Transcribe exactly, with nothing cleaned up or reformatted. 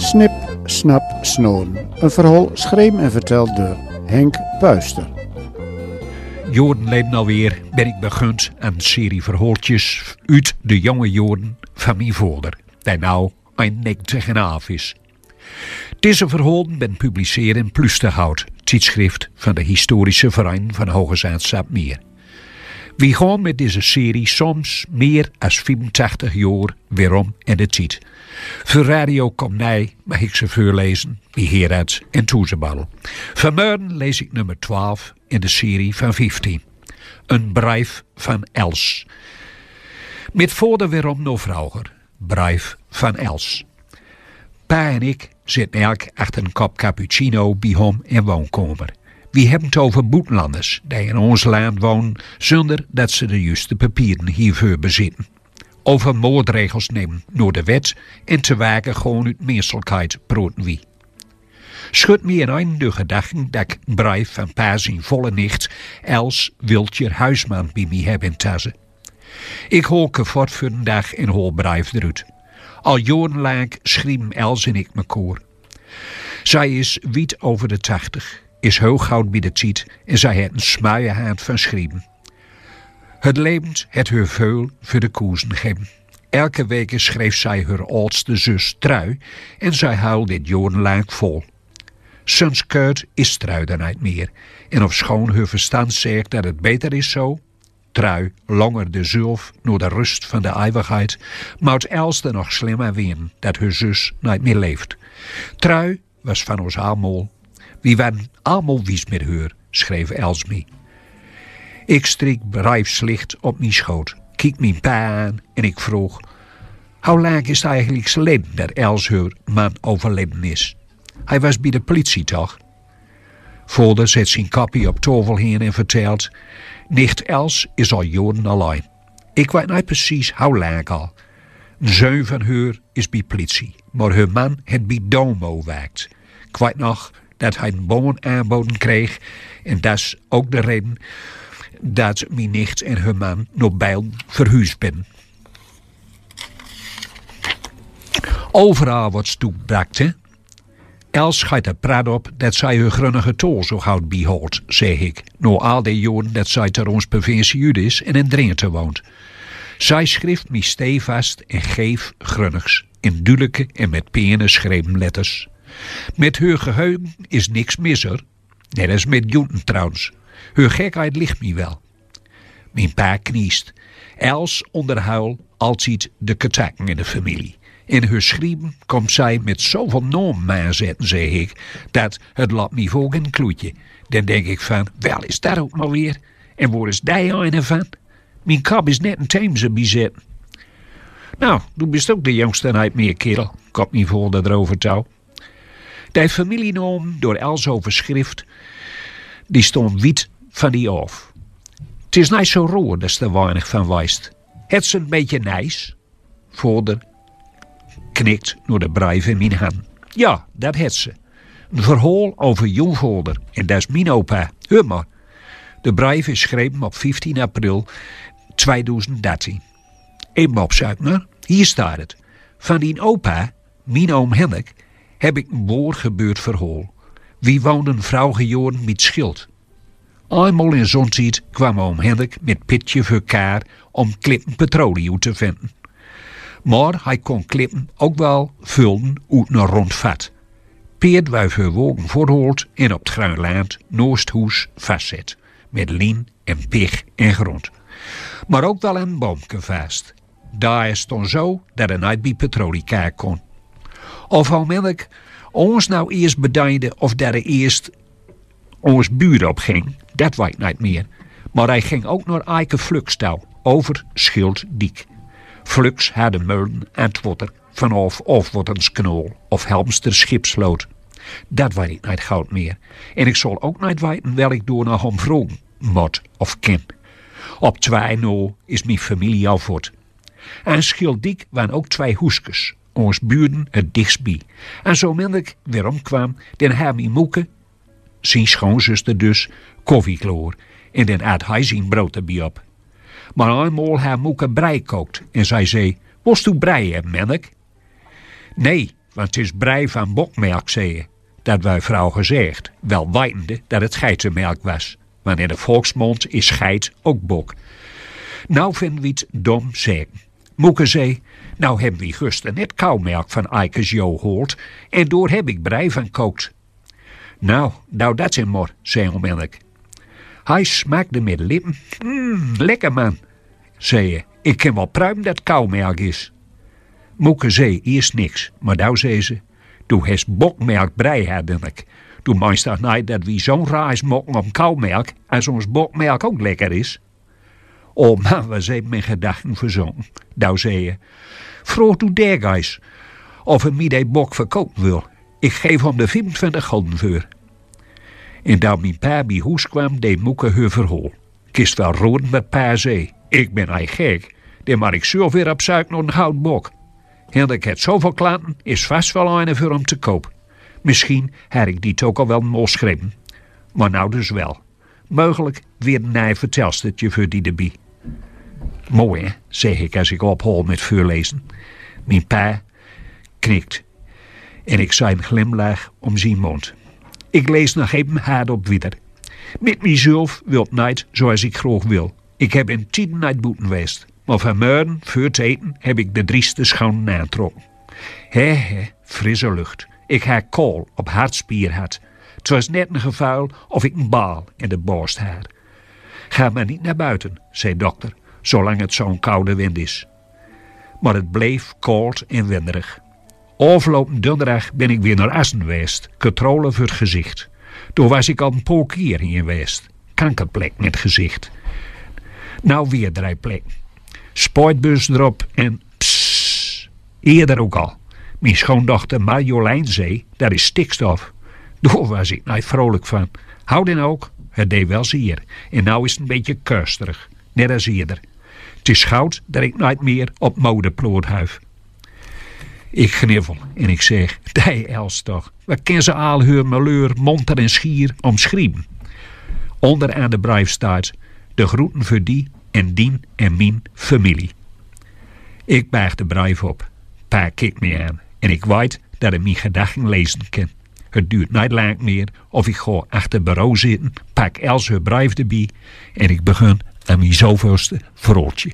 Snip, Snap, Snoren. Een verhaal schreven en verteld door Henk Puister. Joaren leden alweer ben ik begund aan een serie verhaaltjes uit de jonge joaren van mijn vader, die nou een negentig en af is. Deze verhalen ben publiceerd in Plusterhout, tijdschrift van de Historische Verein van Hoge Zaat-Sapmeer. Wie gaan met deze serie soms meer als viefentachtig jaar weerom in de tijd. Voor Radio Komnij mag ik ze voorlezen, wie Gerard en Toezebaddel. Vanmorgen lees ik nummer twaalf in de serie van vieftien. Een brief van Els. Met vader weerom naar vroeger. Brief van Els. Pa en ik zitten elk achter een kop cappuccino bij hem in woonkamer. Wie hebben het over boetenlanders die in ons land wonen zonder dat ze de juiste papieren hiervoor bezitten. Over maatregels nemen naar de wet en te werk gewoon uit menselijkheid proten wie. Schut mij in een de gedachten dat ik een brief van pa zien volle nicht Els Wiltjer Huisman bij mij heb in tasse. Ik haol kefot voor den dag en haol brief eruit. Al joaren lang schreven Els en ik mekoor. Zij is wiet over de tachtig, is heel goud bij de tiet en zij het een smuie haat van schreven. Het levend het heur veul voor de koezen geven. Elke week schreef zij heur oudste zus Trui en zij huilde dit joaren lang vol. Sinds kort is Trui er niet meer. En ofschoon heur verstand zegt dat het beter is zo, Trui langerde zelf naar de rust van de eeuwigheid, maar het Els er nog slimmer win dat heur zus niet meer leeft. Trui was van ons allemaal. Wie waren allemaal wies met heur, schreef Els mij. Ik streek brief slicht op mijn schoot, kiek mijn pa aan en ik vroeg: Hoe lang is het eigenlijk geleden dat Els heur man overleden is? Hij was bij de politie, toch? Vader zet zijn kopje op tafel heen en vertelt: Nicht Els is al joaren alleen. Ik weet niet precies hoe lang al. Een zoon van heur is bij politie, maar heur man het bij Domo werkt. Ik weet nog dat hij een baan aanboden kreeg en dat is ook de reden dat mijn nicht en heur man naar Bijlen verhuisd zijn. Overal wat stoep brakte, Els schijt er prat op dat zij heur Grunnige taol zo goud bijhoolt, zeg ik, na al die joaren dat zij ter ons provincie uit is en in Drenthe woont. Zij schreef mij stevast en geef Grunnigs in duidelijke en met pene schreven letters. Met heur geheugen is niks mis, hoor. Net als met Joeten trouwens. Heur gekheid ligt mij wel. Mijn pa kniest. Els onderhoud altijd de ketakken in de familie. In heur schreven komt zij met zoveel namen aanzetten, zeg ik, dat het laat mij volk in kloetje. Dan denk ik van: Wel, is dat ook maar weer? En waar is die ene van? Mijn kop is net een Theemse bijzetten. Nou, doe bist ook de jongste niet meer, kerel, komt mijn vader erover toe. De familienamen door Els overschrift, die stonden wiet van die af. Het is niet zo roer dat ze er weinig van wist. Het ze een beetje nice? Vader knikt naar de brief in mijn hand. Ja, dat het ze. Een verhaal over jong vader, en dat is mijn opa. Heur maar. De brief is geschreven op vieftien april tweeduizend dertien. Even opzoeken, hoor. Hier staat het. Van dien opa, mijn oom Henk, heb ik een waar gebeurd verhaal. Wie woonden vroeger joren met Schild. Eenmaal in zo'n tijd kwam oom Henk met Pitje veur kaar om klippen petrolie uit te vinden. Maar hij kon klippen ook wel vullen uit een rond vat. Peerd wuif heur wagen voorthaalt en op het Groenland naast hoes vastzet, met lien en pig en grond. Maar ook wel een boomke vast. Daar stond zo dat er niet bij petroliekaar kon. Of oom Henk ons nou eerst bedeinde of dat er eerst ons buur op ging, dat weet ik niet meer. Maar hij ging ook naar Eike Flux toe, over Schilddiek. Flux had de meulen aan het water vanaf Afwattenskanaal of Helmster Schipsloot. Dat weet ik niet goed meer. En ik zal ook niet weten wel ik door naar hem vroegen moet of kin. Op twee na is mijn familie al voort. Aan Schilddiek waren ook twee hoeskes, ons buren het dichtst bij. En zo min ik weer omkwam, dan had mijn moeke, zijn schoonzuster dus, koffie klaar. En dan at hij zijn brood erbij op. Maar eenmaal had moeke brei kookt en zij zei: Wast du brei hebben, Mennik? Nee, want 't is brei van bokmelk, zei he. Dat wei vrouw gezegd, wel weitende dat 't geitsemelk was, want in de volksmond is geit ok bok. Nou vinden wi 't dom zeggen. Moeke zei: "Nou hebben wi guster net kauwmelk van Eikes Jo gehaold en door heb ik brei van kookt." "Nou, doe dat in mor," zei oom Ennek. Hij smakde met de lippen. "Mm, lekker man," zei hij. "Ik kin wel pruimen dat kauwmelk is." Moeke zei eerst niks, maar doe zei ze: "Doe hes bokmelk brei, hè, Ennek. Doe meins toch neit dat wi zo'n reis maken om kauwmelk, as ons bokmelk ook lekker is?" O man, was ik in gedachten verzonken. Doe zei hij: "Vroeg doe Dirk eis of hij mij die bok verkopen wil. Ik geef hem de vijfentwintig gulden voor." En doe mijn pa bij hoes kwam, deed Moeke heur verhaal. "Kist wel roeren wat pa zei. Ik ben ei gek. Dan maar ik zelf weer op zuik naar een goud bok. Hendrik het zoveel klanten, is vast wel eine voor hem te koop. Misschien had ik die toch al wel mol schreven. Maar nou dus wel. Mogelijk weer een nij vertelstertje voor die erbij." "Mooi, hè?" zeg ik as ik ophaol met veurlezen. Mijn pa knikt en ik zei een glimlach om zijn mond. Ik lees nog even hardop wieter. "Met mijzelf wilt neit zoals ik graag wil. Ik heb in tijden neit boeten west, maar vanmorgen voor het eten heb ik de drieste schoenen aantrokken. Hè, hè, frisse lucht. Ik ha kool op hartspier had. 't Was net een gevuil of ik een baal in de borst had." "Ga maar niet naar buiten," zei dokter, "zolang het zo'n koude wind is." Maar het bleef koud en winderig. Afgelopen donderdag ben ik weer naar Assen west, controle voor het gezicht. Toen was ik al een paar keer hier west. Kankerplek met gezicht. Nou weer drie plekken. Spuitbus erop en pss. Eerder ook al. Mijn schoondochter Marjolein zei: "Dat is stikstof." Daar was ik niet vrolijk van. Hou dan ook, het deed wel zeer. En nou is het een beetje kuisterig, net als eerder. "Het is goud dat ik niet meer op modeplaat huif." Ik gniffel en ik zeg: "Dij Els toch. Wat kan ze al heur malheur monter en schier omschrijven?" Onder aan de brief staat: "De groeten voor die en dien en mijn familie." Ik baag de brief op. Pa kikt mij aan en ik weet dat hij mijn gedachten lezen kan. Het duurt niet lang meer of ik ga achter bureau zitten, pak Els heur brief erbij en ik begin aan mijn zoveelste verhaaltje.